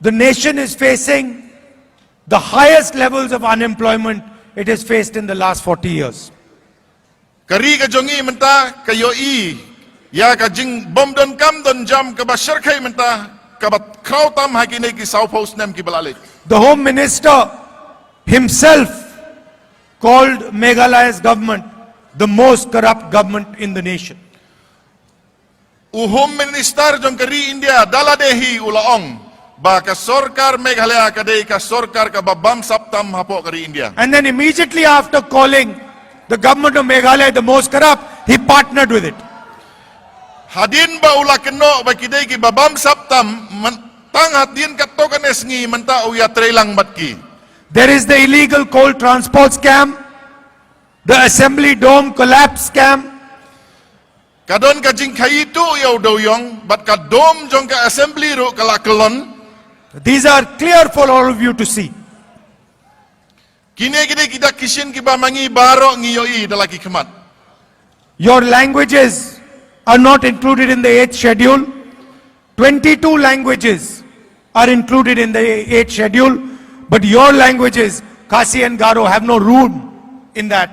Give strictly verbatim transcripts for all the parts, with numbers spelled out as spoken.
The nation is facing the highest levels of unemployment it has faced in the last forty years. Ka ri ka jong ngi mynta ka ïohi ïa ka jingbym don kam don jam kaba shyrkhei mynta, kaba khraw tam ha kine ki sawphew snem kiba la leit. The Home Minister himself called Meghalaya's government the most corrupt government in the nation. U Home Minister jong ka ri India da lade hi u la ong ba ka sorkar Meghalaya ka dei ka sorkar kaba bamsap tam hapoh ka ri India. And then immediately after calling the government of Meghalaya the most corrupt, he partnered with it. Hadien ba u la kynnoh ba ki dei kiba bamsap tam, man-, tang hadien katto katne sngi mynta u ïatreilang bad ki. There is the illegal coal transport scam, the assembly dome collapse scam. Ka don ka jingkhaii tuh ïa u dewïong bad ka dome jong ka assembly ruh ka la kyllon. These are clear for all of you to see. Kine ki dei ki dak ki shin kiba ma ngi baroh ngi ïohi da la ki khmat. Your languages are not included in the eighth schedule. Twenty-two languages are included in the eighth schedule, but your languages, Khasi and Garo, have no room in that.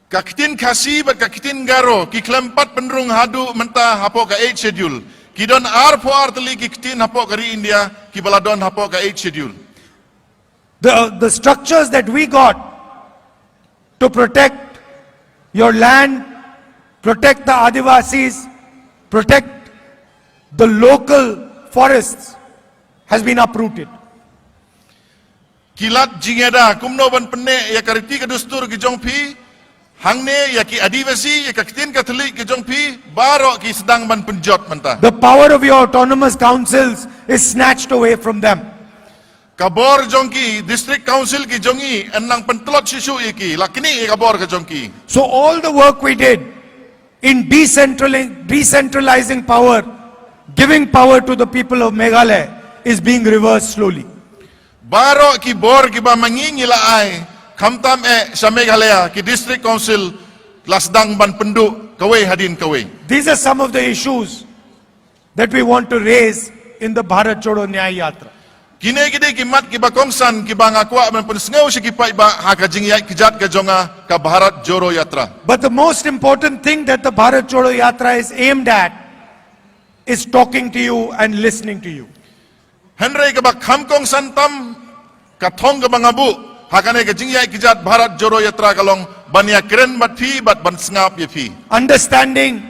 Ka ktien Khasi bad ka ktien Garo ki khlem pat pynrung haduh mynta hapoh ka eighth schedule. Ki don arphew ar tylli ki ktien hapoh ka ri India kiba la don hapoh ka eighth schedule. The, the structures that we got to protect your land, protect the Adivasis, protect the local forests has been uprooted. Ki lad jingïada kumno ban pynneh ïa ka riti ka dustur ki jong phi, hangne ïa ki Adivasi, ïa ka ktien Katholik ki jong phi, baroh ki sdang ban pynjot mynta. The power of your autonomous councils is snatched away from them. Ka bor jong ki district council ki jong ngi yn nang pyntlot shuh shuh ïa ki, la knieh ïa ka bor ka jong ki. So all the work we did in decentrali-, decentralizing power, giving power to the people of Meghalaya is being reversed slowly. Baroh ki bor kiba ma ngi ngi la ai, khamtam eh sha Meghalaya ki district council la sdang ban pynduh kawei hadien kawei. These are some of the issues that we want to raise in the Bharat Jodo Nyay Yatra. Kine ki dei ki mat kiba kongsan kiba nga kwah ban pynsngew sha ki paidbah ha ka jingïaid kjat ka jong nga ka Bharat Jodo Yatra. But the most important thing that the Bharat Jodo Yatra is aimed at is talking to you and listening to you. Hynrei kaba kham kongsan tam, ka thong kaba nga buh ha kane ka jingïaid kjat Bharat Jodo Yatra ka long ban ïakren bad phi bad ban sngap ïa phi. Understanding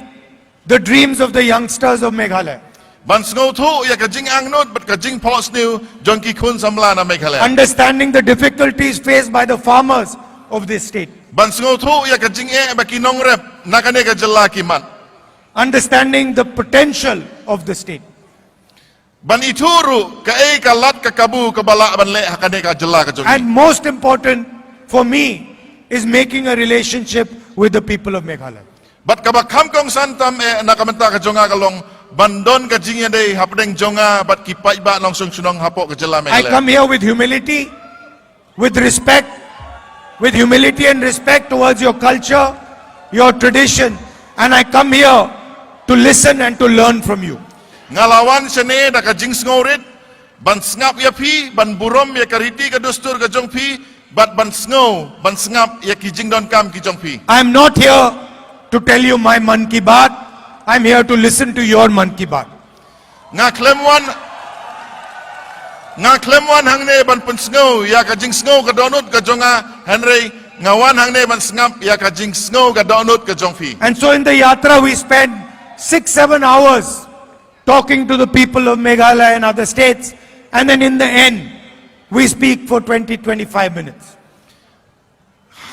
the dreams of the youngsters of Meghalaya. Ban sngewthuh ïa ka jingangnud bad ka jingphohsniew jong ki khun samla na Meghalaya. Understanding the difficulties faced by the farmers of this state. Ban sngewthuh ïa ka jingeh ba ki nongrep na kane ka jylla ki mad. Understanding the potential of the state. Ban ithuh ruh kaei ka lad ka kabu kaba lah ban leh ha kane ka jylla ka jong ngi. And most important for me is making a relationship with the people of Meghalaya. Bad kaba kham kongsan tam eh na ka bynta ka jong nga ka long ban don ka jingïadei hapdeng jong nga bad ki paidbah nongshong shnong hapoh ka jylla Meghalaya. I come here with humility, with respect, with humility and respect towards your culture, your tradition, and I come here to listen and to learn from you. Nga la wan shane da ka jingsngewrit, ban sngap ïa phi, ban burom ïa ka riti ka dustur ka jong phi, bad ban sngew, ban sngap ïa ki jingdonkam ki jong phi. I am not here to tell you my Mann Ki Baat. I am here to listen to your Mann Ki Baat. Nga khlem wan, nga khlem wan hangne ban pynsngew ïa ka jingsngew ka dohnud ka jong nga, hynrei nga wan hangne ban sngap ïa ka jingsngew ka dohnud ka jong phi. And so in the yatra we spend six, seven hours talking to the people of Meghalaya and other states, and then in the end we speak for twenty, twenty-five minutes.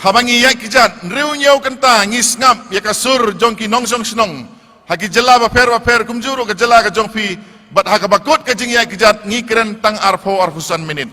Haba ngi ïaid kjat, hynriew hynñiew kynta ngi sngap ïa ka sur jong ki nongshong shnong ha ki jylla bapher bapher kumjuh ruh ka jylla ka jong phi, bad ha kaba kut ka jingïaid kjat ngi kren tang arphew, arphew san minit.